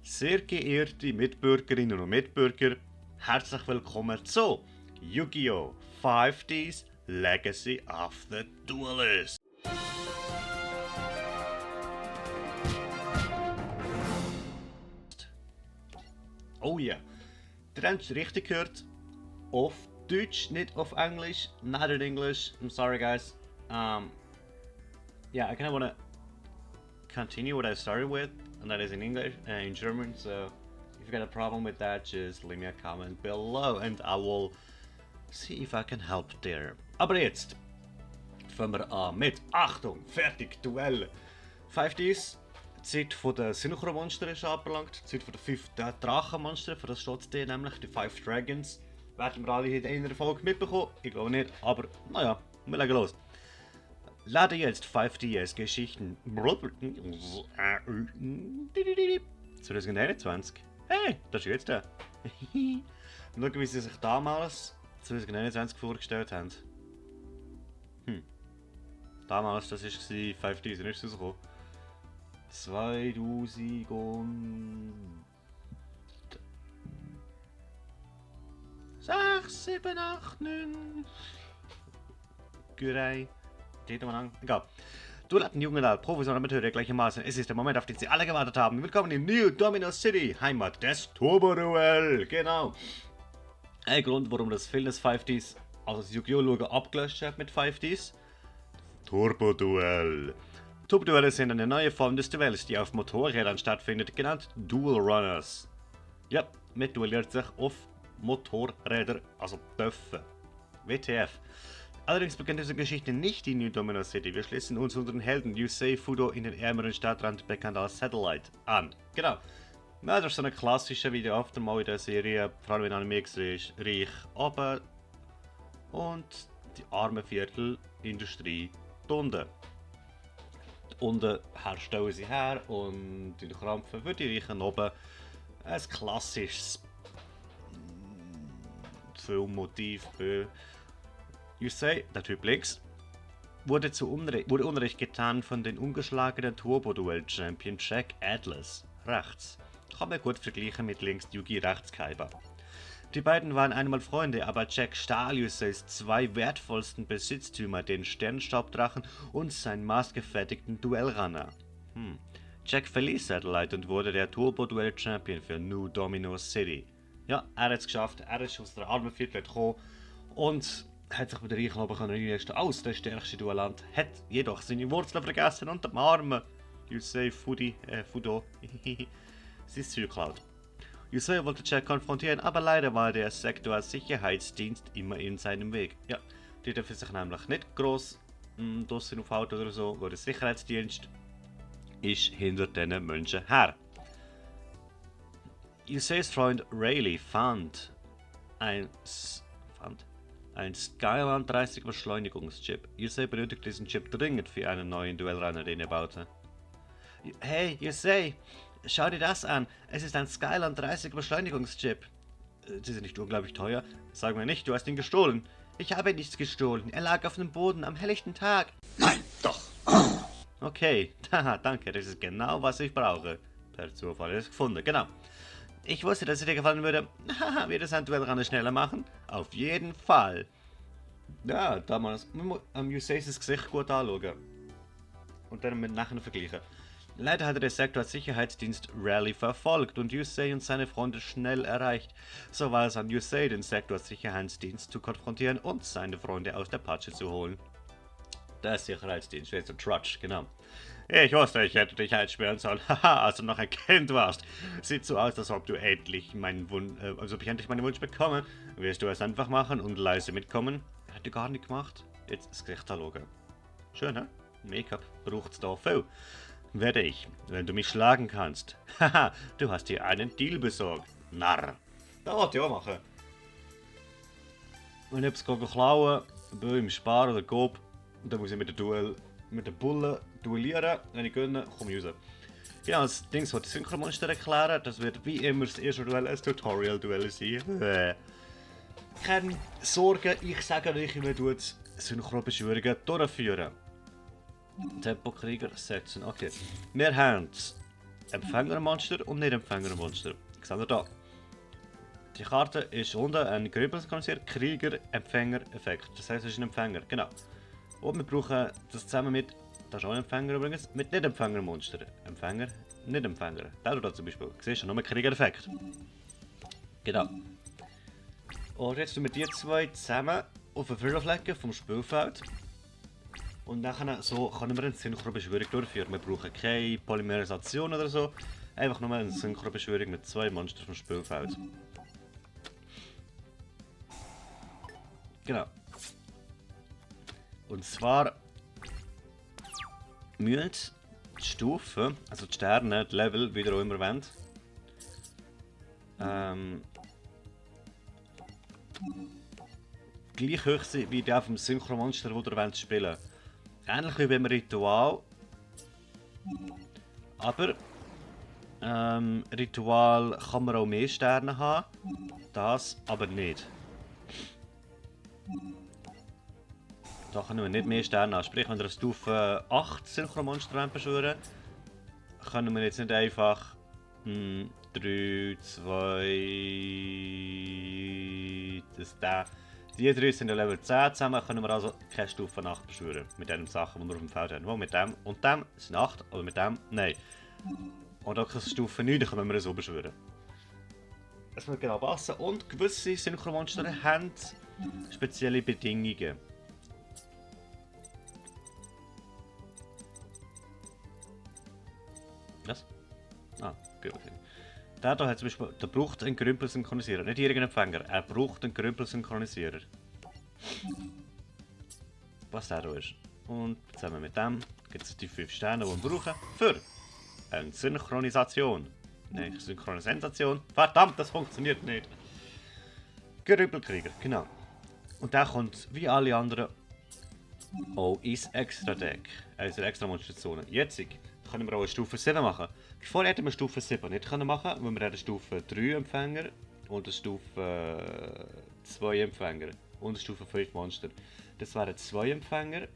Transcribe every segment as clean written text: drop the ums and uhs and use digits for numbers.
Sehr geehrte Mitbürgerinnen und Mitbürger, herzlich willkommen zu Yu-Gi-Oh! 5D's Legacy of the Duelist. Oh ja, ihr habt es richtig gehört. Auf Deutsch, nicht auf Englisch, not in English. I'm sorry guys. Yeah, I kind of want to continue what I started with, and that is in English, in German. So if you got a problem with that, just leave me a comment below, and I will see if I can help there. Aber jetzt fangen wir an mit Achtung, fertig, Duell. 5Ds. Die Zeit der Synchro-Monster ist anbelangt. Die Zeit der 5 Drachenmonster, für das steht die nämlich, die 5 Dragons. Werden wir alle in einer Folge mitbekommen? Ich glaube nicht, aber naja, wir legen los. Lade jetzt 5DS Geschichten 2021. Hey, das ist jetzt der. Schauen, wie sie sich damals 2021 vorgestellt haben. Damals, das war 5D, sind nicht rausgekommen. 2000 und 6, 7, 8, 9. Gürei. Egal. Du ein junger professioneller Amateur gleichermaßen. Es ist der Moment, auf den Sie alle gewartet haben. Willkommen in New Domino City, Heimat des Turbo-Duell. Genau. Ein Grund, warum das viele 5Ds, also das Yu-Gi-Oh! Logo abgelöscht hat mit 5Ds. Turbo-Duell. Turbo-Duelle sind eine neue Form des Duells, die auf Motorrädern stattfindet, genannt Duel Runners. Ja, man duelliert sich auf Motorräder, also Töpfe. WTF. Allerdings beginnt diese Geschichte nicht in New Domino City. Wir schließen uns unseren Helden Yusei Fudo in den ärmeren Stadtrand, bekannt als Satellite, an. Genau. Ja, das ist so eine klassische, wie die oft mal in der Serie, vor allem in Anime-Reich, oben und die arme Viertelindustrie unten. Unten herstellen sie her und in den Krampfen für die Reichen oben ein klassisches Filmmotiv. Yusei, der Typ links, wurde Unrecht getan von den ungeschlagenen Turbo-Duell-Champion Jack Atlas, rechts. Kann man gut vergleichen mit links Yugi rechts Kaiba. Die beiden waren einmal Freunde, aber Jack stahl Yuseis zwei wertvollsten Besitztümer, den Sternstaubdrachen und seinen maßgefertigten Duellrunner. Jack verließ Satellite und wurde der Turbo-Duell-Champion für New Domino City. Ja, er hat es geschafft, er ist aus der armen Viertel gekommen und hat sich bei der Reichen oben einlisten als der stärkste Duellant, hat jedoch seine Wurzeln vergessen und dem armen Yusei Fudo sein Zeug geklaut. Yusei wollte Jack konfrontieren, aber leider war der Sektor-Sicherheitsdienst immer in seinem Weg. Ja, die dürfen sich nämlich nicht gross draussen aufhalten oder so, weil der Sicherheitsdienst ist hinter diesen Menschen her. Yuseis Freund Rayleigh fand ein Skyland 30 Beschleunigungschip. Yusei benötigt diesen Chip dringend für einen neuen Duellrunner, den er baute. Hey, Yusei, schau dir das an. Es ist ein Skyland 30 Beschleunigungschip. Sie sind nicht unglaublich teuer. Sag mir nicht, du hast ihn gestohlen. Ich habe nichts gestohlen. Er lag auf dem Boden am helllichten Tag. Nein, doch. Okay, haha, danke, das ist genau, was ich brauche. Per Zufall ist es gefunden, genau. Ich wusste, dass es dir gefallen würde. Haha, wird es ein Duellrunner schneller machen? Auf jeden Fall. Ja, damals. Man muss Yuseis Gesicht gut anschauen. Und dann mit nachher vergleichen. Leider hatte der Sektor-Sicherheitsdienst Rally verfolgt und Yusei und seine Freunde schnell erreicht. So war es an Yusei, den Sektor-Sicherheitsdienst zu konfrontieren und seine Freunde aus der Patsche zu holen. Der Sicherheitsdienst, der ist der Trutsch, genau. Ich wusste, ich hätte dich einsperren sollen. Haha, als du noch ein Kind warst. Sieht so aus, als ob du endlich meinen Wunsch, bekommen. Wirst du es einfach machen und leise mitkommen? Hätte gar nicht gemacht. Jetzt das Gesicht anschauen. Schön, hä? Make-up braucht's da viel. Werde ich, wenn du mich schlagen kannst. Haha, du hast dir einen Deal besorgt. Narr. Das wollte ich auch machen. Wenn ich etwas klauen will, im Spar oder Coop, dann muss ich mit der Bulle duellieren. Wenn ich gönne, komme ich raus. Genau, das Ding wird Synchromonster erklären. Das wird wie immer das erste Duell ein Tutorial-Duell sein. Keine Sorge, ich sage euch, wie man Synchro-Beschwörungen durchführen. Tempo-Krieger setzen. Okay. Wir haben Empfängermonster und Nicht-Empfängermonster. Seht ihr da? Die Karte ist unten ein Grübel synchronisiert, Krieger, Empfänger, Effekt. Das heisst, es ist ein Empfänger, genau. Und wir brauchen das zusammen mit, das ist auch ein Empfänger übrigens, mit Nicht-Empfängermonster. Empfänger, Nicht-Empfänger. Der da zum Beispiel. Siehst du, nur ein Krieger-Effekt. Genau. Und jetzt tun wir die zwei zusammen auf den Füller legen vom Spielfeld. Und dann so können wir eine Synchrobeschwörung durchführen. Wir brauchen keine Polymerisation oder so. Einfach nur eine Synchrobeschwörung mit zwei Monstern vom Spielfeld. Genau. Und zwar müssen die Stufen, also die Sterne, die Level, wie ihr auch immer wollt, gleich hoch sein wie die auf dem Synchromonster, das ihr spielen wollt. Ähnlich wie beim Ritual. Aber Ritual kann man auch mehr Sterne haben. Das aber nicht. Da können wir nicht mehr Sterne haben. Sprich, wenn wir auf Stufe 8 Synchromonster beschwören, können wir jetzt nicht einfach 3, 2. Die drei sind ja Level 10 zusammen, können wir also keine Stufe 8 beschwören. Mit den Sachen, die wir auf dem Feld haben. Mit dem und dem sind 8, aber mit dem nein. Und auch Stufe 9 können wir so beschwören. Es muss genau passen. Und gewisse Synchromonster haben spezielle Bedingungen. Was? Ah, gut. Der hier hat zum Beispiel, der braucht einen Grümpel-Synchronisierer, nicht irgendeinen Empfänger, er braucht einen Grümpel-Synchronisierer. Was der hier ist. Und zusammen mit dem gibt es die 5 Sterne, die wir brauchen für eine Synchronisation. Nein, Synchronisation. Verdammt, das funktioniert nicht. Grümpelkrieger, genau. Und der kommt wie alle anderen auch ins Extra-Deck, also extra Monsterzone. Jetzt können wir auch eine Stufe 7 machen. Vorher hätten wir Stufe 7 nicht machen können, weil wir eine Stufe 3 Empfänger und eine Stufe 2 Empfänger und eine Stufe 5 Monster. Das wären 2 Empfänger.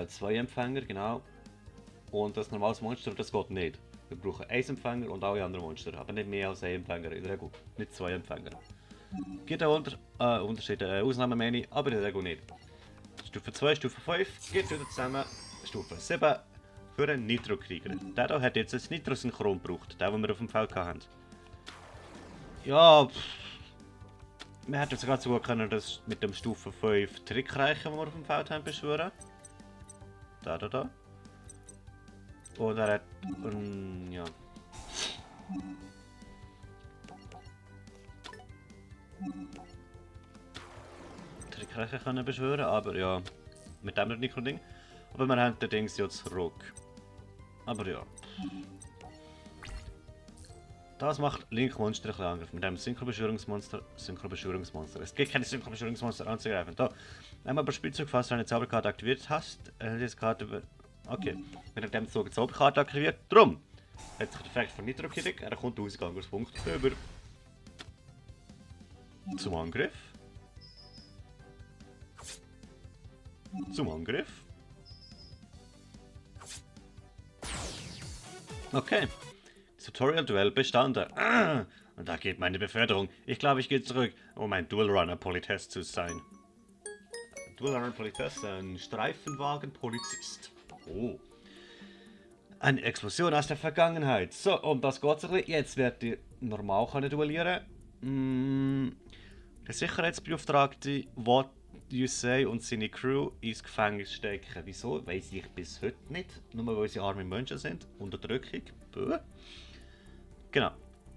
2 Empfänger, genau. Und das normales Monster, das geht nicht. Wir brauchen 1 Empfänger und alle anderen Monster, aber nicht mehr als 1 Empfänger in der Regel. Nicht 2 Empfänger. Gibt auch Unterschiede, Ausnahmen meine ich, aber in der Regel nicht. Stufe 2, Stufe 5 geht wieder zusammen. Stufe 7 für einen Nitro-Krieger. Der hier hat jetzt ein Nitro-Synchron gebraucht, den wir auf dem Feld hatten. Ja, wir hätten sogar sogar können das mit dem Stufe 5 Trick reichen, den wir auf dem Feld haben, beschwören. Da. Und er hat, ja. Trick reichen können beschwören, aber ja, mit dem Nitro-Ding. Aber wir haben den Dings ja zurück. Aber ja. Das macht Link Monster ein bisschen Angriff. Mit einem Synchrobeschwörungsmonster. Es gibt keine Synchrobeschwörungsmonster anzugreifen. Da. Einmal bei Spielzug, falls du eine Zauberkarte aktiviert hast, diese Karte über. Okay. Mit dem Zug eine Zauberkarte aktiviert. Drum hat sich der Effekt von Nitro Kirik. Er kommt 1000 Angriffspunkte über. Zum Angriff. Zum Angriff. Okay. Das Tutorial-Duell bestanden. Und da geht meine Beförderung. Ich glaube, ich gehe zurück, um ein Dual-Runner-Politest zu sein. Dual-Runner-Politest, ein Streifenwagen-Polizist. Oh. Eine Explosion aus der Vergangenheit. So, um das geht es. Jetzt werdet ihr normal duellieren. Der Sicherheitsbeauftragte will Yusei und seine Crew ins Gefängnis stecken. Wieso? Weiss ich bis heute nicht. Nur weil sie arme Menschen sind. Unterdrückung. Bäh. Genau.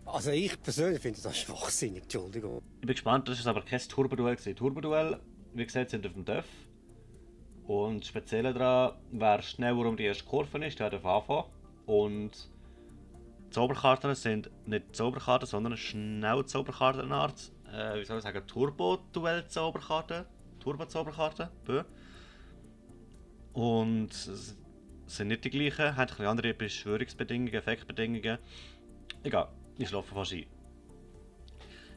Also ich persönlich finde das schwachsinnig, Entschuldigung. Ich bin gespannt, das war aber kein Turbo-Duell. Turbo-Duell, wie gesagt, sind auf dem Dörf. Und das Spezielle daran, wer schneller um die erste Kurve ist, der darf anfangen. Und die Zauberkarten sind nicht Zauberkarten, sondern Schnell-Zauberkartenart. Wie soll ich sagen, Turbo-Duell-Zauberkarten. Turbo-Zauberkarten. Und es sind nicht die gleichen, haben ein bisschen andere Beschwörungsbedingungen, Effektbedingungen. Egal, ich schlafe fast ein.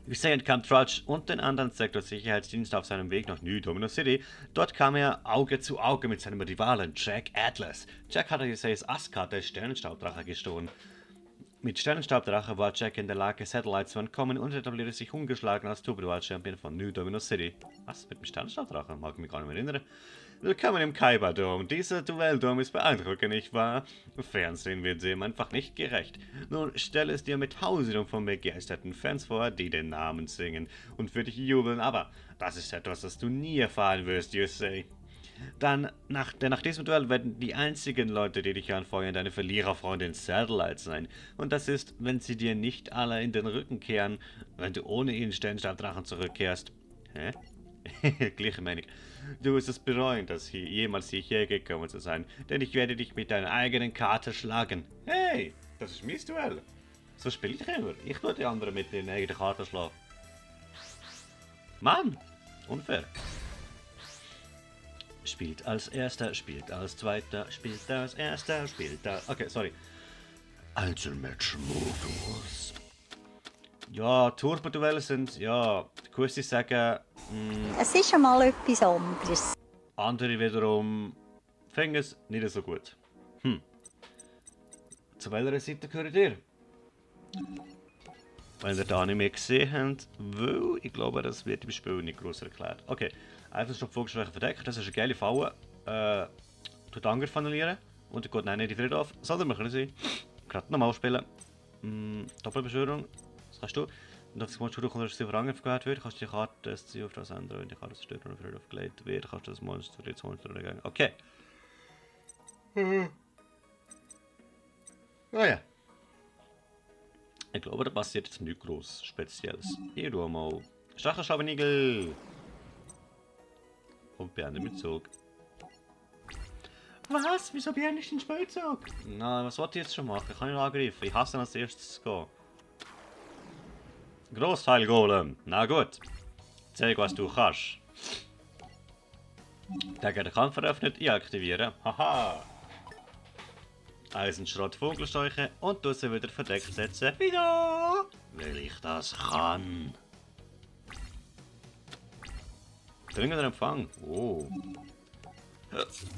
Yusei entkam Trudge und den anderen Sektor-Sicherheitsdienst auf seinem Weg nach New Domino City. Dort kam er Auge zu Auge mit seinem Rivalen Jack Atlas. Jack hatte Yuseis Asskarte Sternenstaubdrache gestohlen. Mit Sternenstaubdrache war Jack in der Lage, Satellite zu entkommen und etablierte sich ungeschlagen als Turbo-Dual-Champion von New Domino City. Was? Mit dem Sternenstaubdrache? Mag ich mich gar nicht mehr erinnern. Willkommen im Kaiba-Dome. Dieser Duelldome ist beeindruckend, nicht wahr? Fernsehen wird dem einfach nicht gerecht. Nun stell es dir mit Tausenden von begeisterten Fans vor, die den Namen singen und für dich jubeln, aber das ist etwas, das du nie erfahren wirst, Yusei. Denn nach diesem Duell werden die einzigen Leute, die dich anfeuern, deine Verliererfreundin Satellite sein. Und das ist, wenn sie dir nicht alle in den Rücken kehren, wenn du ohne ihn Sternstaubdrachen zurückkehrst. Hä? Gleiche Meinung. Du wirst es bereuen, dass jemals hierher gekommen zu sein, denn ich werde dich mit deiner eigenen Karte schlagen. Hey, das ist mein Duell. So spiele ich immer. Ich tue die anderen mit ihren eigenen Karten schlagen. Mann, unfair. Spielt als Erster, spielt als Zweiter, spielt als Erster, spielt als... Okay, sorry. Einzelmatch-Modus. Ja, Turbo-Duelle sind, ja, gewisse sagen... Es ist einmal etwas anderes. Andere wiederum finden es nicht so gut. Zu welcher Seite gehört ihr? Wenn ihr das Anime gesehen habt, weil ich glaube, das wird im Spiel nicht groß erklärt. Okay, einfach schon Vogelschwäche verdeckt, das ist eine geile Falle. Tut Angriff annullieren und er geht nicht in die Friedhof, sondern wir können sie gerade normal spielen. Doppelbeschwörung, das kannst du. Und auf das Monster kommt, dass sie vor Angriff gehört wird, kannst du die Karte das Ziel auf das ändern, wenn die Karte zerstört oder Friedhof gelegt wird, kannst du das Monster für das Monster dagegen. Okay. Oh ja. Ich glaube, da passiert jetzt nichts groß Spezielles. Hier du mal. Stachelschlabenigel! Und beende mit Zug. Was? Wieso beende ich den Spielzug? Na, was wollte ich jetzt schon machen? Ich kann ihn angreifen. Ich hasse als erstes zu gehen. Großteil Golem. Na gut. Zeig, was du kannst. Gegen den Kampf eröffnet, ich aktiviere. Haha! Eisenschrott Vogelscheuche und du sie wieder verdeckt setzen. Wieder! Weil ich das kann. Dringender Empfang. Oh.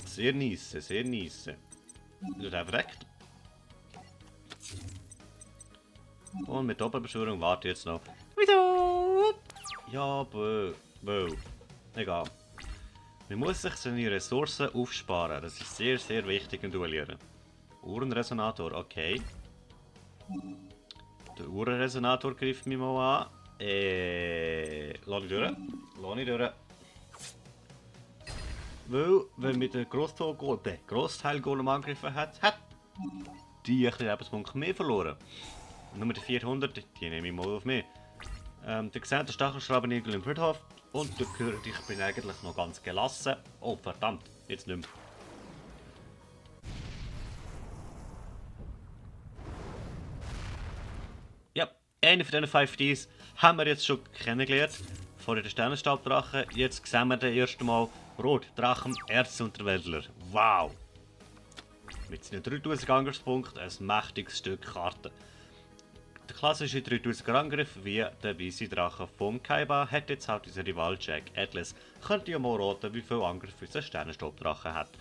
Sehr nice, sehr nice. Wird er verdeckt. Und mit Doppelbeschwörung warte jetzt noch. Wieder! Ja, bö. Egal. Man muss sich seine Ressourcen aufsparen. Das ist sehr, sehr wichtig im Duellieren. Uhrenresonator, okay. Der Uhrenresonator greift mich mal an. Lass ich durch. Weil, wenn man den Großteil Golem angegriffen hat, die ein Lebenspunkt mehr verloren. Nummer 400, die nehme ich mal auf mich. Der gesamte Stachelschrabenigel im Friedhof und du gehört, ich bin eigentlich noch ganz gelassen. Oh verdammt, jetzt nicht mehr. Ja, eine von diesen 5 Ds haben wir jetzt schon kennengelernt. Vorher der Sternenstaubdrache, jetzt sehen wir das erste Mal Rotdrachen Erzunterwäldler. Wow! Mit seinen 3000 Angriffspunkten ein mächtiges Stück Karte. Der klassische 3000er Angriff wie der weiße Drache vom Kaiba hat jetzt halt unser Rival Jack Atlas. Könnt ihr mal raten, wie viel Angriff unser Sternenstaubdrache hat.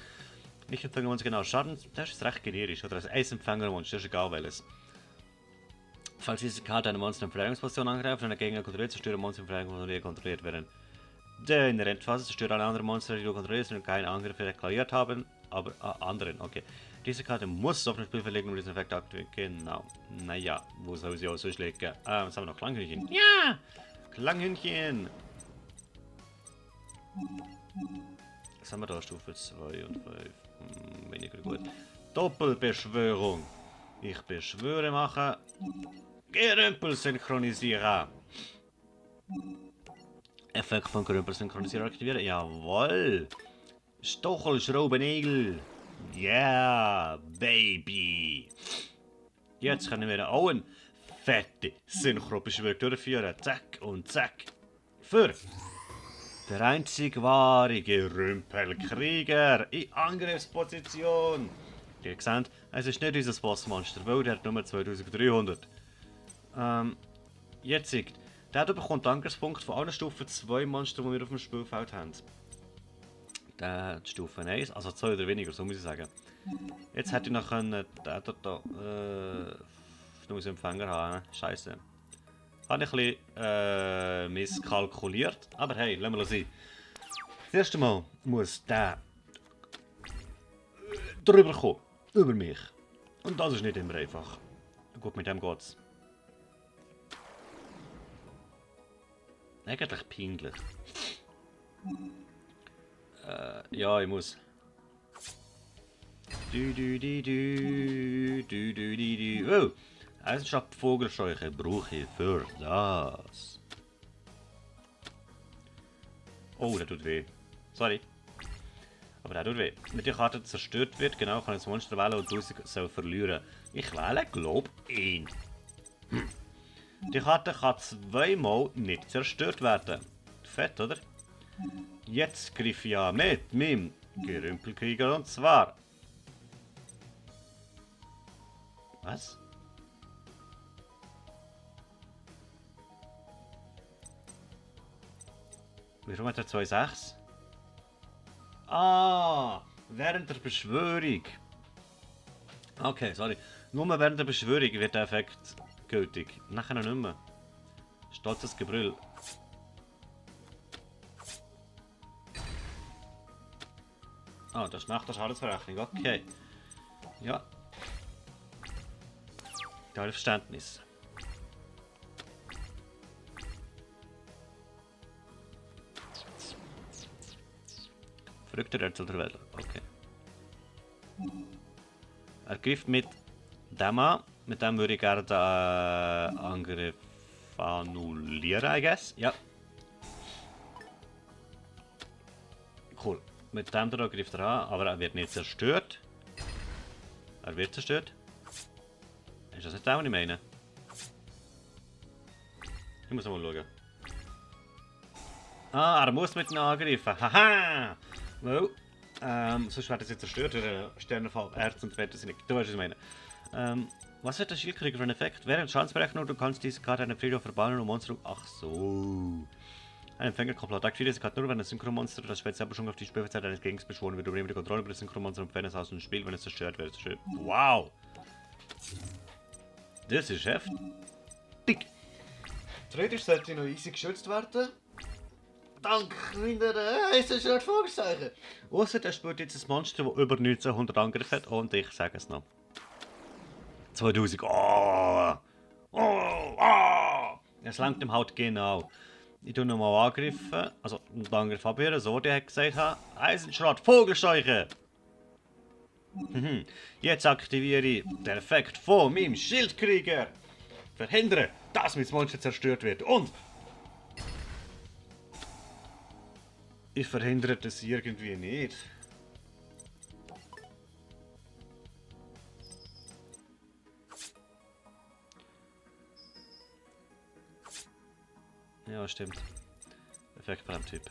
Nicht empfangen uns genau Schaden, das ist recht generisch, oder ein Eisempfängermonster, ist egal welches. Falls diese Karte eine Monster in Verteidigungsposition angreift und ein Gegner kontrolliert, zerstören Monster in Verteidigungsposition kontrolliert werden. Der in der Endphase zerstört alle anderen Monster, die du kontrollierst und keine Angriffe deklariert haben, aber anderen, okay. Diese Karte muss auf dem Spiel verlegen, um diesen Effekt aktivieren. Genau. Naja, wo soll sie auch so schlägen? Was haben wir noch? Klanghühnchen. Ja! Klanghühnchen! Was haben wir da? Stufe 2 und 5. Weniger gut. Doppelbeschwörung. Ich beschwöre machen. Gerümpel synchronisieren. Effekt von Gerümpel synchronisieren aktivieren. Jawohl. Stachelschraubennägel. Yeah, baby. Jetzt können wir auch eine fette Synchrobeschwörung durchführen. Zack und zack. Für der einzig wahre Gerümpelkrieger in Angriffsposition. Ihr seht, es ist nicht unser Bossmonster, weil der hat nur 2300. Jetzt Der bekommt Angriffspunkte von allen Stufen 2 Monster, die wir auf dem Spielfeld haben. Der Stufe 1, also 2 oder weniger, so muss ich sagen. Jetzt hätte ich noch können, da muss ich Empfänger haben, scheiße. Habe ich ein bisschen misskalkuliert, aber hey, lassen wir sein. Das erste Mal muss der drüber kommen, über mich. Und das ist nicht immer einfach. Gut, mit dem geht's. Eigentlich peinlich. Ja, ich muss. Oh! Eigenschaft Vogelscheuche brauche ich für das. Oh, der tut weh. Sorry. Aber der tut weh. Wenn die Karte zerstört wird, genau, kann ich das Monster wählen und 1000 soll verlieren. Ich wähle, glaub, ihn. Die Karte kann zweimal nicht zerstört werden. Fett, oder? Jetzt griff ich an mit meinem Gerümpelkrieger und zwar. Was? Warum hat er 2,6? Ah! Während der Beschwörung. Okay, sorry. Nur während der Beschwörung wird der Effekt gültig. Nachher noch nicht mehr. Stolzes Gebrüll. Ah, das ist nach der Schadensverrechnung. Okay. Ja. Da habe ich Verständnis. Verrückter Rätsel der Welt. Okay. Er greift mit dem an. Mit dem würde ich gerne den Angriff annullieren, I guess. Ja. Cool. Mit dem da greift er an, aber er wird nicht zerstört. Er wird zerstört. Ist das nicht das, was ich meine? Ich muss mal schauen. Ah, er muss mit ihm angreifen. Haha! Weil, sonst werden sie zerstört, der Sternenfall, Erz und werden sie nicht. Du weißt, was ich meine. Was hat der Schildkrieger für einen Effekt? Während Schadensberechnung, du kannst diese Karte einen Friedhof verbannen und Monster. Ach so. Ein Empfänger komplett aktiviert diese Karte nur, wenn ein Synchromonster das Spezialbeschwörung auf die Spielzeit eines Gegners beschworen wird. Übernehme die Kontrolle über das Synchromonster und ferne es aus dem Spiel, wenn es zerstört wird. Wow! Das ist heftig. Theoretisch sollte noch easy geschützt werden. Dank meiner heißen Schwertvogelzeichen. Ausser der spielt jetzt ein Monster, das über 1900 Angriff hat. Und ich sage es noch. 2000. Oh! Oh! Oh! Es langt ihm halt genau. Ich tue nochmal angreifen. Also, den Angriff abwehren. So, der hat gesagt, Eisenschrott, Vogelscheuche! Jetzt aktiviere ich den Effekt von meinem Schildkrieger. Verhindere, dass mein Monster zerstört wird. Und ich verhindere das irgendwie nicht. Ja, stimmt. Effekt von dem Typ.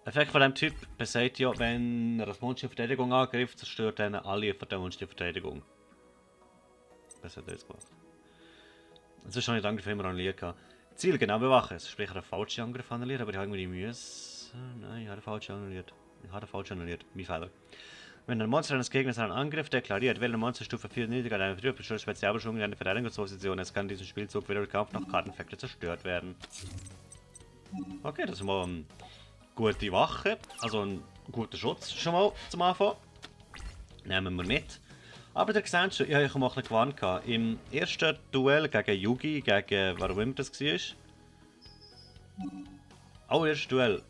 Effekt von dem Typ besagt ja, wenn er das Monster in Verteidigung angreift, zerstört dann alle von dem Monster in Verteidigung. Das hat er jetzt gemacht. Sonst habe ich den Angriff immer annulliert. Ziel genau bewachen. Sprich, einen falschen Angriff annulliert, aber ich habe irgendwie die Mühe. Nein, ich habe den falschen annulliert. Mein Fehler. Wenn ein Monster eines Gegners einen Angriff deklariert, wählt ein Monster Stufe 4 niedriger eine Friedhofsbeschwörung Spezialbeschwörung in eine Verteidigungsposition. Es kann in diesem Spielzug wieder Kampf nach Karteneffekte zerstört werden. Okay, das ist mal eine gute Wache. Also ein guter Schutz schon mal zum Anfang. Nehmen wir mit. Aber der seht schon, ich habe mal ein bisschen gewarnt. Im ersten Duell gegen Yugi, gegen warum immer das war. Erstes Duell.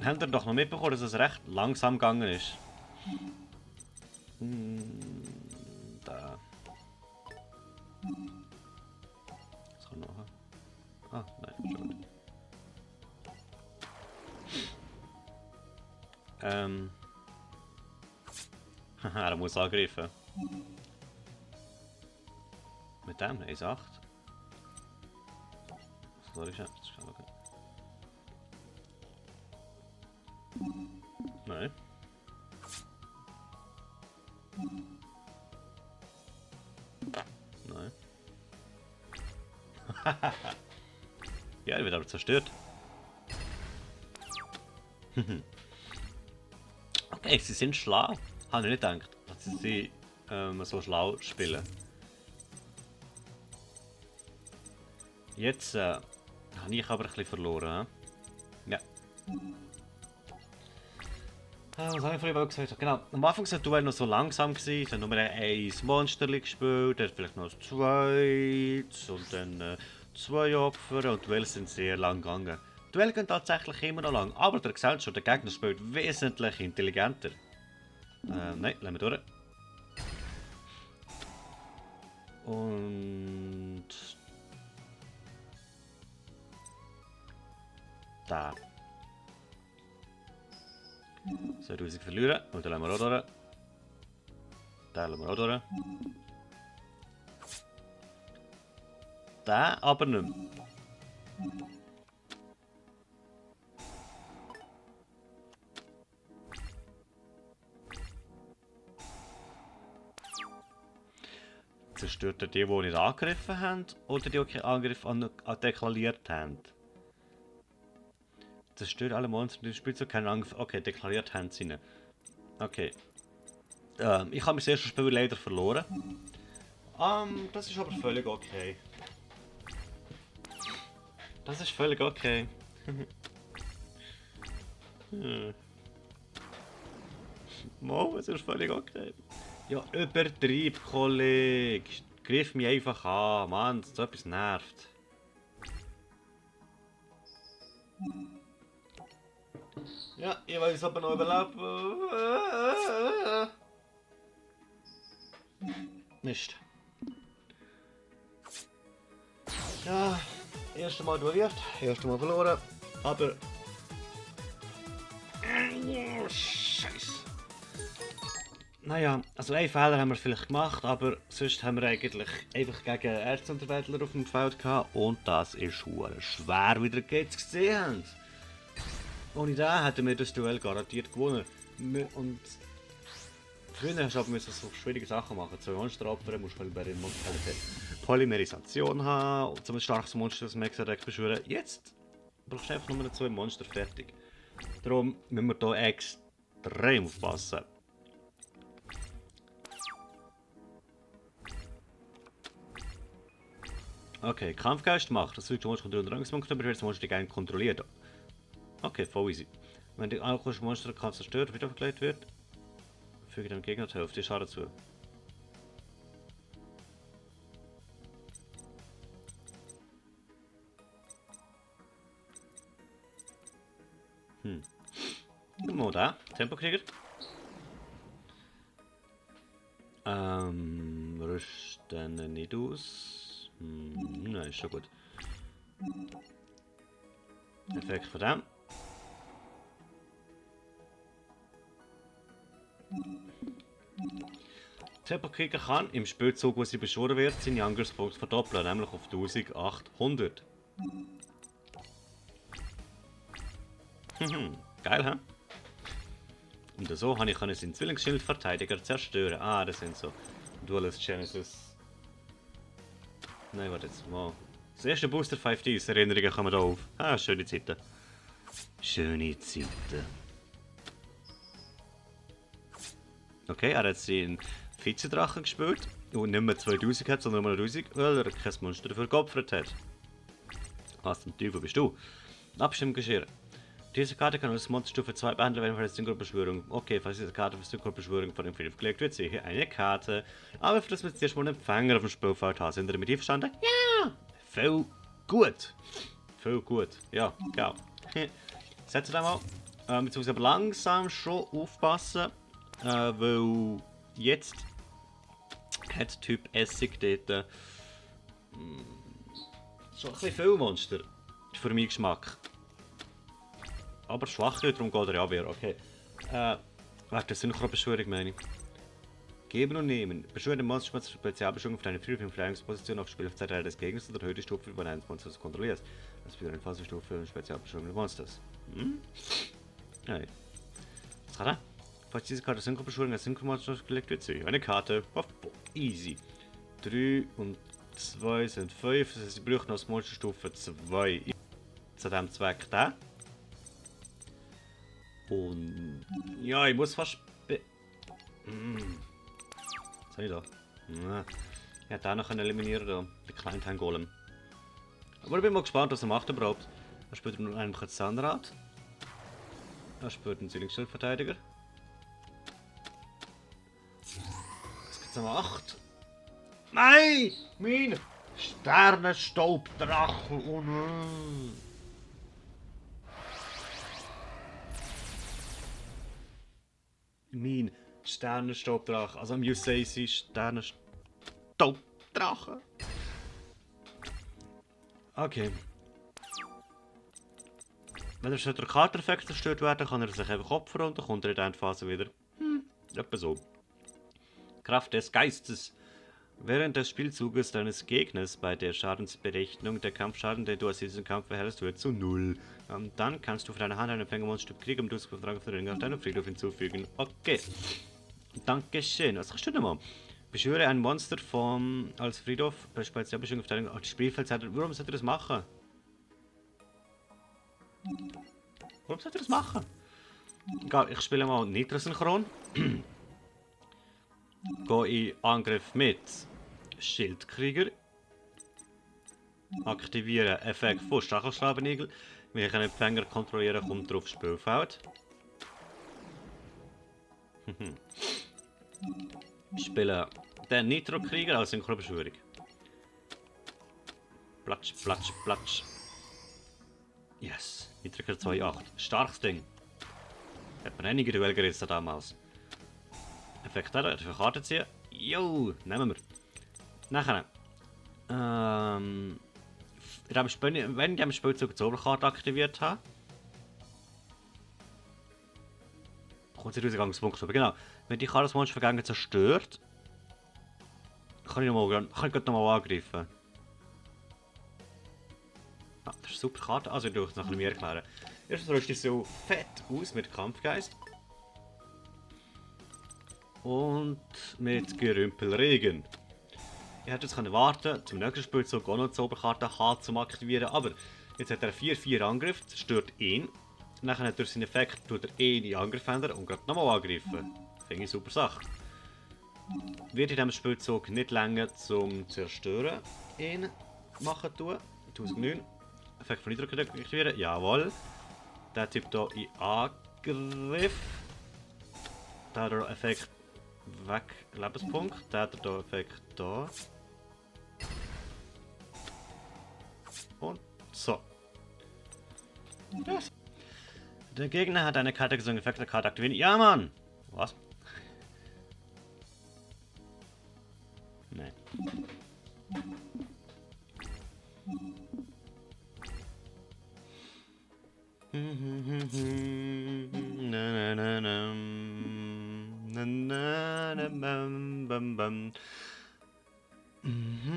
Habt ihr doch noch mitbekommen, dass es recht langsam gegangen ist? Da. Was kann noch? Ah, nein, schon gut. Haha, er muss angreifen. Mit dem 1,8. Was ist das? Nein. Ja, er wird aber zerstört. Okay, sie sind schlau. Habe ich nicht gedacht, dass sie so schlau spielen. Jetzt habe ich aber ein bisschen verloren. He? Ja. Was habe ich vorhin gesagt? Genau, am Anfang war das Duell noch so langsam. Ich habe nur ein Monster gespielt, dann vielleicht noch ein zweites und dann 2 Opfer und die Duelle sind sehr lang gegangen. Die Duelle gehen tatsächlich immer noch lang, aber der sieht schon, der Gegner spielt wesentlich intelligenter. Nein, lassen wir durch. Und... da. 2000 verlieren und dann lassen wir auch durch. Den lassen wir auch durch. Den aber nicht mehr. Zerstört er die nicht angegriffen haben oder die keinen Angriff deklariert haben? Zerstört alle Monster im Spielzug keinen Angriff. Okay, deklariert haben sie nicht. Okay. Ich habe mein erstes Spiel leider verloren. Das ist aber völlig okay. Das ist völlig okay. Mo, es ist völlig okay. Ja, übertrieb, Kollege. Griff mich einfach an, Mann, so etwas nervt. Ja, ich weiß aber noch überlebt. Mist. Ja, erste Mal duelliert, erste Mal verloren, aber... Scheiße. Naja, also einen Fehler haben wir vielleicht gemacht, aber sonst haben wir eigentlich einfach gegen Erzunterwäldler auf dem Feld gehabt und das ist schwer wieder geht's gesehen. Ohne den hätten wir das Duell garantiert gewonnen. Und früher hast du aber so schwierige Sachen machen. 2 Monster opfern, musst du Polymerisation haben, um ein starkes Monster das Mexadeck beschwören. Jetzt brauchst du einfach nur 2 Monster fertig. Darum müssen wir hier extrem aufpassen. Okay, Kampfgeist macht. Das Monster kommt unter Angstpunkt, aber das Monster die Gegend kontrolliert. Okay, voll easy. Wenn die alkoholische Monster zerstört oder wiederverkleidet wird, füge dem Gegner die Hälfte Schaden zu. Mal da, Tempokrieger. Rüsten nicht aus. Nein, ist schon gut. Effekt von dem. Tempokrieger kann im Spielzug, wo sie beschworen wird, seine Angriffspunkte verdoppeln, nämlich auf 1800. Geil, hä? Und so kann ich seinen Zwillingsschildverteidiger zerstören. Ah, das sind so Duelist Genesis. Nein, warte jetzt mal. Das erste Booster 5Ds, Erinnerungen kommen da auf. Ah, schöne Zeiten. Schöne Zeiten. Okay, er hat seinen Vizedrachen gespielt und nicht mehr 2000 hat, sondern nur 1000, weil er kein Monster dafür geopfert hat. Was zum Teufel bist du? Abstimmgeschirr. Diese Karte kann als Monsterstufe 2 behandeln werden, falls Synchrobeschwörung. Okay, falls diese Karte für Synchrobeschwörung von dem Friedhof gelegt wird, sehe ich eine Karte. Aber für das wir jetzt erstmal einen Empfänger auf dem Spielfeld haben. Sind ihr damit einverstanden? Ja! Viel gut. Viel gut. Ja, genau. Setzen wir mal. Jetzt muss ich aber langsam schon aufpassen, weil jetzt hat Typ Essig dort schon ein bisschen viel Monster für meinen Geschmack. Aber schwacher, darum geht er ja wieder, okay. Warte, Synchrobeschwörung meine ich. Geben und nehmen. Beschwöre den Monster mit Spezialbeschwörung auf deine Verteidigungsposition auf Spielzeit des Gegners oder erhöht die Stufe über eines Monsters kontrollierst. Das bedeutet eine Phasenstufe für eine Spezialbeschwörung des Monsters. Nein. Was hat er? Falls diese Karte Synchrobeschwörung als Synchromonster gelegt wird, sehe ich eine Karte. Easy. 3 und 2 sind 5, das heißt, ich brauche noch als Monsterstufe 2. Zu diesem Zweck da. Und ja, ich muss fast. Was habe ich da? Ich hätte auch noch eliminieren können, den kleinen Tangolem. Aber ich bin mal gespannt, was er macht überhaupt. Er spielt nur einen Zahnrad. Er spielt einen Zwillingsschildverteidiger. Was gibt's am 8? Nein! Mein Sternenstaubdrache! Oh nein! Mein Sternenstaubdrache. Also am UCC Sternenstaubdrache. Okay. Wenn er durch Karteneffekt zerstört werden, kann er sich einfach opfern und dann kommt er in der Endphase wieder. Etwa so. Kraft des Geistes. Während des Spielzuges deines Gegners bei der Schadensberechnung der Kampfschaden, den du aus diesem Kampf erhältst, wird zu 0. Dann kannst du für deine Hand einen Empfängermonster Krieg um Durchbefragung für den auf deinem Friedhof hinzufügen. Okay. Dankeschön. Was kannst du denn mal? Beschwöre ein Monster als Friedhof bei Spezialbeschwörung auf deinem Spielfeldseite. Warum sollte er das machen? Warum sollte er das machen? Egal, ich spiele mal Nitro-Synchron. Gehe in Angriff mit Schildkrieger. Aktiviere Effekt von Stachelschrabenigel. Wenn ich einen Empfänger kontrolliere, kommt er aufs Spielfeld. Spiele den Nitro-Krieger als Synchrobeschwörung. Platsch, platsch, platsch. Yes, Nitro-Krieger 2.8. Starkes Ding. Hat man einige Duell gerissen damals. Effekt dafür Karte ziehen. Jo, nehmen wir. Nachher. Wenn ich am Spielzug die Zauberkarte aktiviert habe. Kommt sie Ausgangspunkt. Genau. Wenn die Karte das Monster vergangen zerstört, kann ich nochmal angreifen. Ah, das ist eine super Karte. Also ich durfte es noch ein bisschen mehr erklären. Erstens rüstet so fett aus mit Kampfgeist. Und mit Gerümpelregen. Ich hätte jetzt warten zum nächsten Spielzug auch noch die Zauberkarte H zum Aktivieren, aber jetzt hat er 4-4 Angriff, zerstört ihn. Nachher durch seinen Effekt tut er ihn in Angriff ändern und gerade nochmal angreifen. Finde ich eine super Sache. Wird in diesem Spielzug nicht länger zum Zerstören ihn machen tun. 1009. Effekt von Niedrücken aktivieren, jawohl. Der Typ hier in Angriff. Der hat der Effekt weg Lebenspunkt. Der hat der Effekt da. Und so. Yes. Der Gegner hat eine Karte gesungen, Effekt der Karte aktivieren. Ja, Mann! Was? Nein.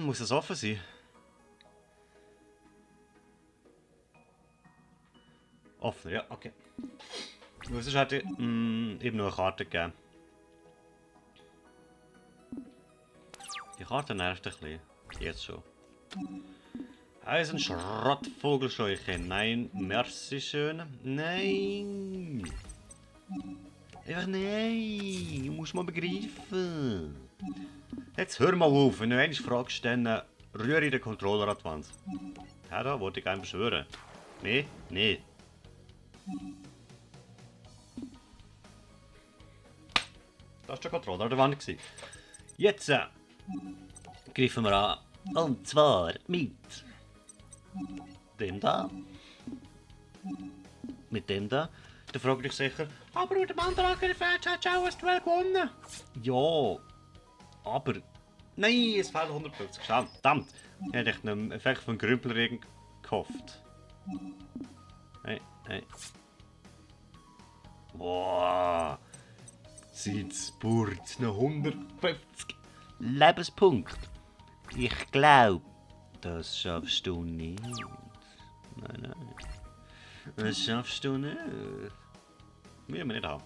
Muss das offen sein? Offen, ja, okay. Sonst hätte ich eben nur eine Karte gegeben. Die Karte nervt ein bisschen. Jetzt schon. Eisenschrottvogelscheuche. Nein, merci schön. Nein. Einfach nein. Du musst mal begreifen. Jetzt hör mal auf. Wenn du eine Frage stellen, rühre den Controller an die Wand. Ja, da wollte ich gerne beschwören. Nee, nee. Das war der Controller an der Wand. Jetzt greifen wir an. Und zwar mit dem da. Mit dem da. Da fragt dich sicher, aber mit dem anderen Angriff hast du auch ein Duell gewonnen. Ja, aber... Nein, es fehlen 150. Verdammt, ich hätte einen Effekt von Grümpelregen gehofft. Hey, hey. Boah. Sitzburt, noch 150 Lebenspunkte. Ich glaube, das schaffst du nicht. Nein, nein. Das schaffst du nicht. Müssen wir nicht haben.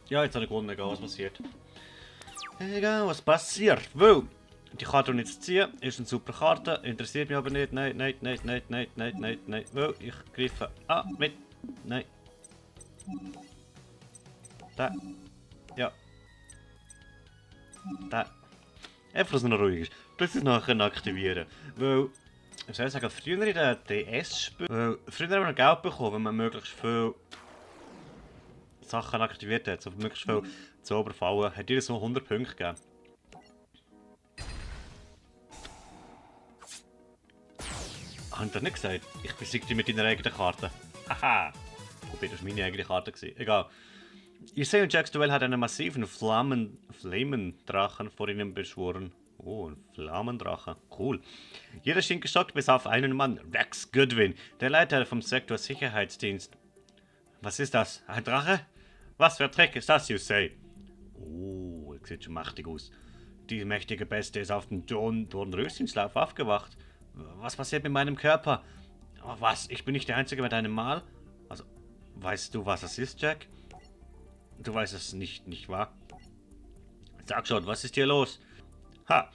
Ja, jetzt hat er gewonnen, egal was passiert. Egal was passiert, weil die Karte jetzt ziehen, ist eine super Karte, interessiert mich aber nicht. Nein, nein, nein, nein, nein, nein, nein, nein, weil ich greife an mit. Nein. Da. Ja. Da. Einfach, dass es noch ruhig ist. Das ist nachher aktivieren. Weil, ich soll sagen, früher in den DS-Spielen, früher haben wir noch Geld bekommen, wenn man möglichst viel Sachen aktiviert hat, so möglichst viel Zauberfallen, hat ihr so 100 Punkte gegeben. Habe ich das nicht gesagt? Ich besiege dich mit deiner eigenen Karte. Haha! Wobei, das war meine eigene Karte. Egal. Yusei und Jacks Duell hat einen massiven Flammendrachen vor ihnen beschworen. Oh, ein Flammendrache. Cool. Jeder schien geschockt, bis auf einen Mann, Rex Goodwin, der Leiter vom Sektor Sicherheitsdienst. Was ist das? Ein Drache? Was für ein Trick ist das, Yusei? Oh, das sieht schon mächtig aus. Die mächtige Beste ist auf dem Dornröschenschlaf aufgewacht. Was passiert mit meinem Körper? Oh, was? Ich bin nicht der Einzige mit einem Mal? Also, weißt du, was das ist, Jack? Du weißt es nicht, nicht wahr? Sag schon, was ist hier los? Ha!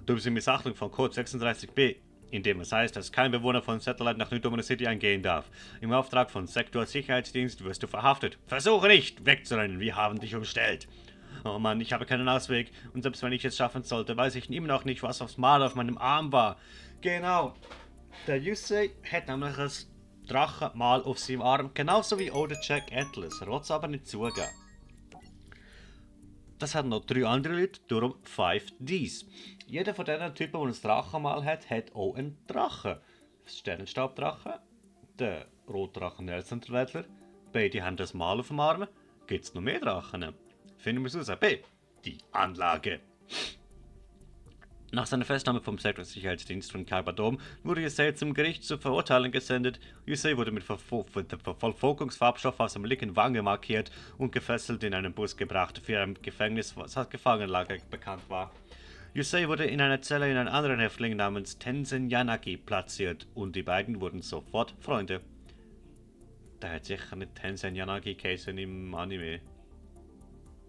Du bist in Missachtung von Code 36b, in dem es heißt, dass kein Bewohner von Satellite nach New Domino City eingehen darf. Im Auftrag von Sektor Sicherheitsdienst wirst du verhaftet. Versuche nicht, wegzurennen, wir haben dich umstellt. Oh Mann, ich habe keinen Ausweg. Und selbst wenn ich es schaffen sollte, weiß ich immer noch nicht, was aufs Mal auf meinem Arm war. Genau. Der Yusei hat nämlich ein Drachenmal auf seinem Arm, genauso wie auch der Jack Atlas. Er will es aber nicht zugeben. Das hat noch 3 andere Leute, darum 5 Ds. Jeder von diesen Typen, der ein Drachenmal hat, hat auch einen Drachen. Das Sternenstabdrachen, der Rotdrachen Nelson-Wäldler, beide haben das Mal auf dem Arm. Gibt es noch mehr Drachen? Finden wir es raus. B. Die Anlage. Nach seiner Festnahme vom Sektorsicherheitsdienst von Carbadom wurde Yusei zum Gericht zur Verurteilung gesendet. Yusei wurde mit Verfolgungsfarbstoff auf seiner linken Wange markiert und gefesselt in einen Bus gebracht, für ein Gefängnis, was als Gefangenenlager bekannt war. Yusei wurde in einer Zelle in einen anderen Häftling namens Tenzin Yanagi platziert und die beiden wurden sofort Freunde. Da hat sicher nicht Tenzin Yanagi geheißen im Anime.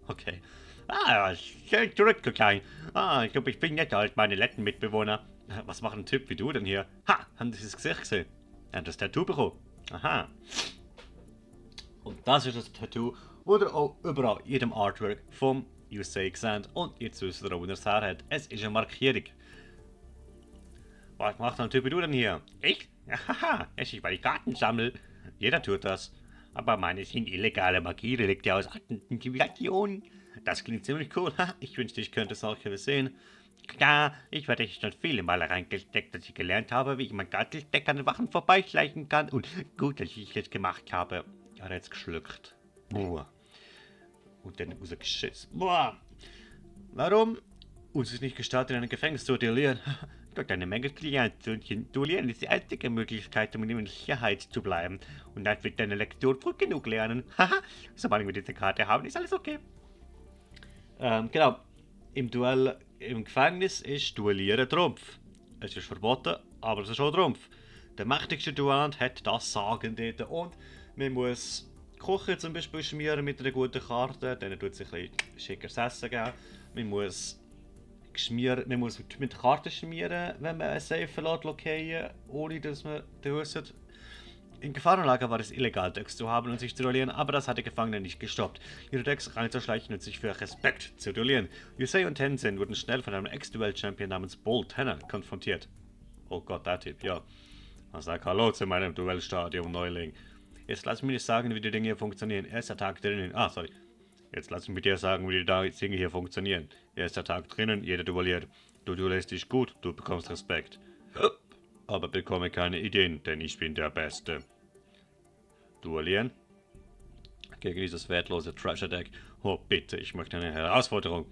Okay. Schön zurückgeklein. Ich glaube, ich bin netter als meine letzten Mitbewohner. Was macht ein Typ wie du denn hier? Ha, haben Sie das Gesicht gesehen? Er hat das Tattoo bekommen. Aha. Und das ist das Tattoo, oder auch überall in jedem Artwork vom Yusei gesehen. Und jetzt wisst ihr, wo er es her hat. Es ist eine Markierung. Was macht ein Typ wie du denn hier? Ich? Haha, es ist, weil ich Karten sammle. Jeder tut das. Aber meine sind illegale Magierelikte aus alten Zivilisationen. Das klingt ziemlich cool. Ich wünschte, ich könnte solche sehen. Klar, ich werde schon viele Male reingesteckt, dass ich gelernt habe, wie ich mein Gartelsteck an den Wachen vorbeischleichen kann. Und gut, dass ich es gemacht habe. Er hat jetzt geschluckt. Boah. Und dann rausgeschissen. Boah. Warum? Uns ist nicht gestattet, in einem Gefängnis zu duellieren. Dort eine Menge Klienten. Duellieren ist die einzige Möglichkeit, um in Sicherheit zu bleiben. Und dann wird deine Lektion früh genug lernen. Haha, sobald wir diese Karte haben, ist alles okay. Genau. Im Duell im Gefängnis ist Duellieren Trumpf. Es ist verboten, aber es ist auch Trumpf. Der mächtigste Duellant hat das Sagen dort. Und man muss Kochen zum Beispiel schmieren mit einer guten Karte. Dann tut es ein bisschen schickeres Essen geben. Man muss mit Karten schmieren, wenn man ein Safe verlässt, ohne dass man den Husset. In Gefahrenlager war es illegal, Decks zu haben und sich zu duellieren, aber das hat die Gefangenen nicht gestoppt. Ihre Decks reinzuschleichen und sich für Respekt zu duellieren. Yusei und Tenzin wurden schnell von einem Ex-Duell-Champion namens Bull Tanner konfrontiert. Oh Gott, der Typ, ja. Sag Hallo zu meinem Duellstadium, Neuling. Jetzt lass mich nicht sagen, wie die Dinge hier funktionieren. Erster Tag drinnen. Sorry. Jetzt lass mich dir sagen, wie die Dinge hier funktionieren. Erster Tag drinnen, jeder duelliert. Du duellierst dich gut, du bekommst Respekt. Aber bekomme keine Ideen, denn ich bin der Beste. Duellieren? Gegen dieses wertlose Treasure-Deck. Oh bitte, ich möchte eine Herausforderung.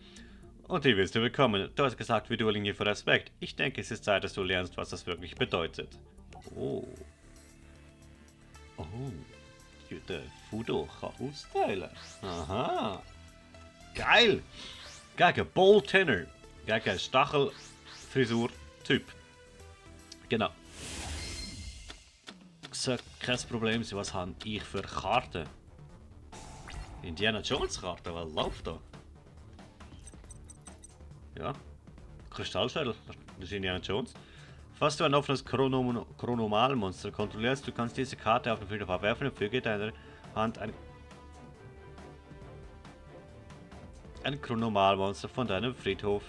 Und die willst du bekommen. Du hast gesagt, wir duellieren hier für Respekt. Ich denke, es ist Zeit, dass du lernst, was das wirklich bedeutet. Oh. Oh. Der Fudo kann austeilen. Aha. Geil. Gegen Bull Tanner. Gegen Stachelfrisur-Typ. Genau. Sollte kein Problem sein, was habe ich für Karten? Indiana Jones Karte, was läuft da? Ja. Kristallschädel, das ist Indiana Jones. Falls du ein offenes Chronomalmonster kontrollierst, du kannst diese Karte auf den Friedhof abwerfen und füge deiner Hand ein Chronomalmonster von deinem Friedhof.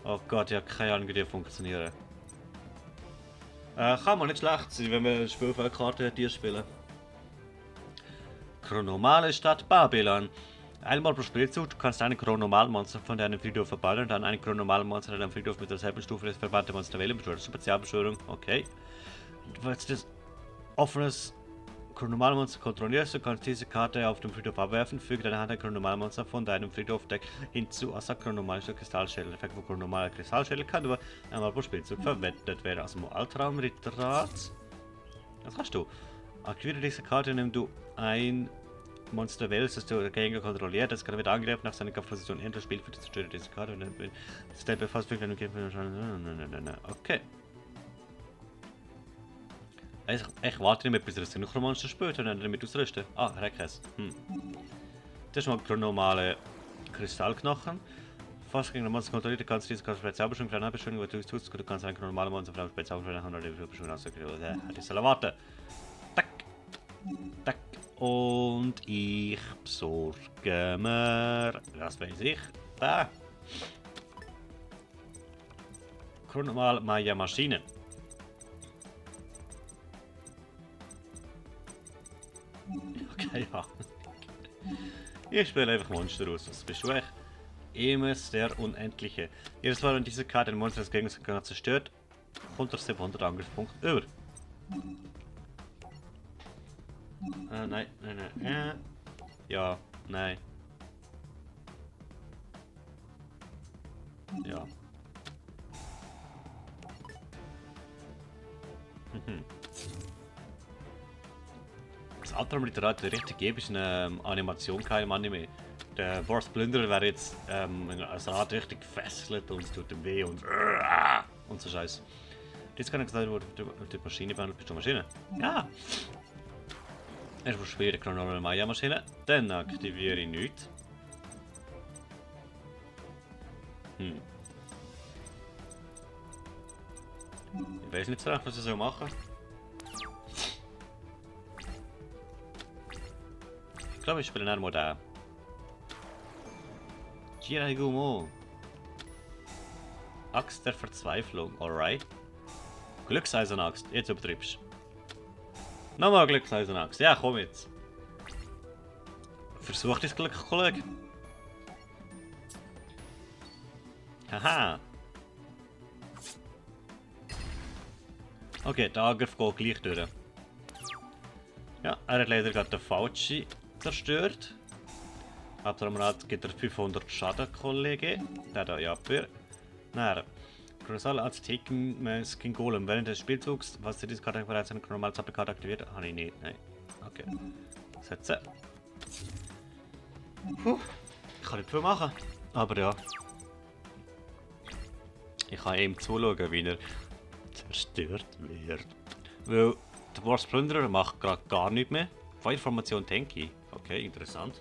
Oh Gott, ja, keine Ahnung, wie die funktionieren. Kann man nicht schlecht sein, wenn wir eine Spielfeldkarte hier spielen. Chronomale Stadt Babylon. Einmal pro Spielzug, du kannst ein Chronomalmonster von deinem Friedhof verbannen und dann ein Chronomalmonster in deinem Friedhof mit derselben Stufe des verbannten Monster wählen. Spezialbeschwörung, okay. Wenn du das offenes Chronomalmonster kontrollierst, du kannst diese Karte auf dem Friedhof abwerfen, füge deine Hand ein Chronomalmonster von deinem Friedhofdeck hinzu als ein chronomalischer Kristallschädel. Effekt von chronomaler Kristallschädel kann nur einmal pro Spielzug verwendet werden. Also Altraum, Ritterrat. Das kannst du. Aktiviere diese Karte, indem du ein Monster wählst, das du dagegen kontrolliert. Das kann wieder angreifen nach seiner Position Enter Spiel für die Zerstörer diese Karte. Und dann das Step befasst für den Kämpfer. Okay. Ich warte nicht mehr, bis er das Synchromonster spielt und dann damit ausrüsten. Ah, Reckes. Das ist mal chronomale Kristallknochen. Fast gegen ein Monster kontrolliert, kannst du diese Karte Spezialbeschwörung, Granatbeschwörung, was du tust, du kannst ein chronomales Monster von einem Spezialbeschwörung haben oder die Beschwörung ausgegeben. Die soll warten. Tack. Tack. Und ich besorge mir, was weiß ich, da. Chronomal Maya Maschine. Okay, ja. Ich spiele einfach Monster aus. Was bist du echt? Emes der Unendliche. Jedes Mal, wenn diese Karte ein Monster des Gegners zerstört, kommt er 700 Angriffspunkte über. Nein. Ja, nein. Ja. Das Altraum Literat richtig epische Animation kein Anime. Der Boris Plünderer wäre jetzt als Rad richtig gefesselt und es tut ihm weh und so Scheiß. Jetzt kann ich gesagt, wo du die Maschine behandelt bist, du Maschine? Ja! Erst probiere die chronologische Maya-Maschine, dann aktiviere ich nichts. Ich weiß nicht so recht, was ich machen soll. Ich glaube, ich spiele nicht mal den. Jirai Gumo. Axt der Verzweiflung, alright. Glückseisenaxt, jetzt übertreibst du. Nochmal Glückseisenaxt, ja komm jetzt. Versuch dein Glück, Kollege. Haha. Okay, der Angriff geht gleich durch. Ja, er hat leider gerade den falschen zerstört. Abtraumrad gibt er 500 Schaden, Kollege. Der da, ja, für. Nein. Kolossal als Skin Golem. Während des Spielzugs, was du diese Karte bereits eine normale Zappelkarte aktiviert, habe ich nicht. Nein. Okay. Setzen. Ich kann nicht viel machen. Aber ja. Ich kann ihm zuschauen, wie er zerstört wird. Weil der Boris Plünderer macht gerade gar nichts mehr. Feuerformation Tenki. Okay, interessant.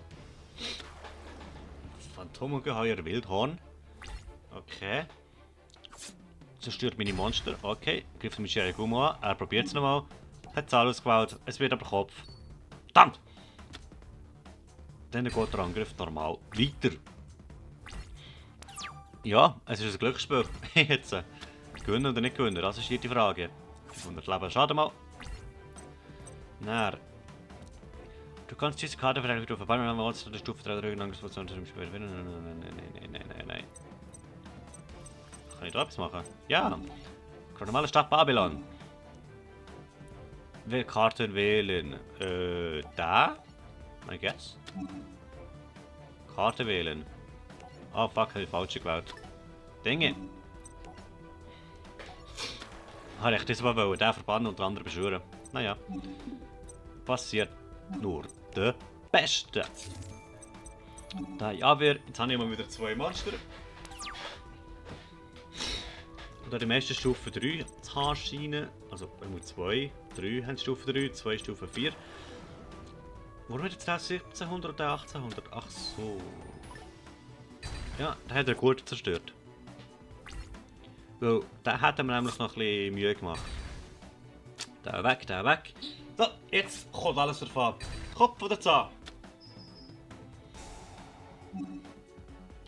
Phantomungeheuer Wildhorn. Okay. Zerstört meine Monster. Okay. Greift mit Jirai Gumo an. Er probiert es nochmal. Hat Zahl ausgewählt. Es wird aber Kopf. Verdammt! Dann geht der Angriff normal weiter. Ja, es ist ein Glücksspiel. Jetzt. Gewinnen oder nicht gewinnen? Das ist hier die Frage. 500 Leben Schaden mal. Nein. Du kannst diese Karte für deine Friedhof verbannen und dann holst du die Stufe 3 drücken, Angriffsposition im Spiel. Nein. Kann ich da etwas machen? Ja! Chronomale Stadt Babylon. Will Karten wählen? Da? I guess. Karte wählen. Oh fuck, habe ich falsch gewählt. Dinge. Habe ich das mal wollen, den verbannen und den anderen beschwören. Naja. Passiert nur der Beste. Da ja, jetzt habe ich mal wieder 2 Monster. Da die meisten Stufe 3 zu haben scheinen. Also, 2, 3 haben Stufe 3, 2 Stufe 4. Warum hat jetzt der 1700 oder 1800? Ach so. Ja, der hat er gut zerstört. Weil, da hat er mir nämlich noch ein bisschen Mühe gemacht. Der weg, der weg. So, jetzt kommt alles davon. Kopf oder Zahn?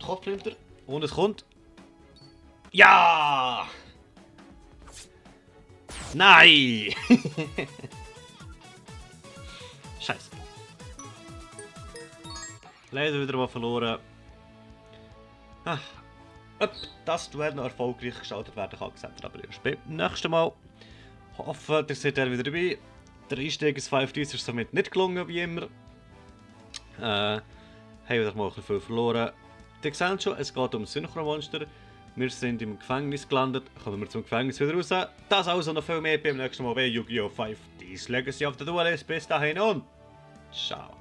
Kopf nimmt er. Und es kommt. Ja! Nein! Scheiße. Leider wieder mal verloren. Ah. Ob das Duell noch erfolgreich gestaltet werden kann, gesagt, aber erst beim nächsten Mal. Hoffe, ihr seid wieder dabei. Der Einstieg ins 5 ist somit nicht gelungen, wie immer. Haben wieder mal ein bisschen viel verloren. Ihr seht schon, es geht um Synchromonster. Wir sind im Gefängnis gelandet, kommen wir zum Gefängnis wieder raus. Das also noch viel mehr beim nächsten Mal bei Yu-Gi-Oh! 5 D's Legacy of the Duelist. Bis dahin und ciao.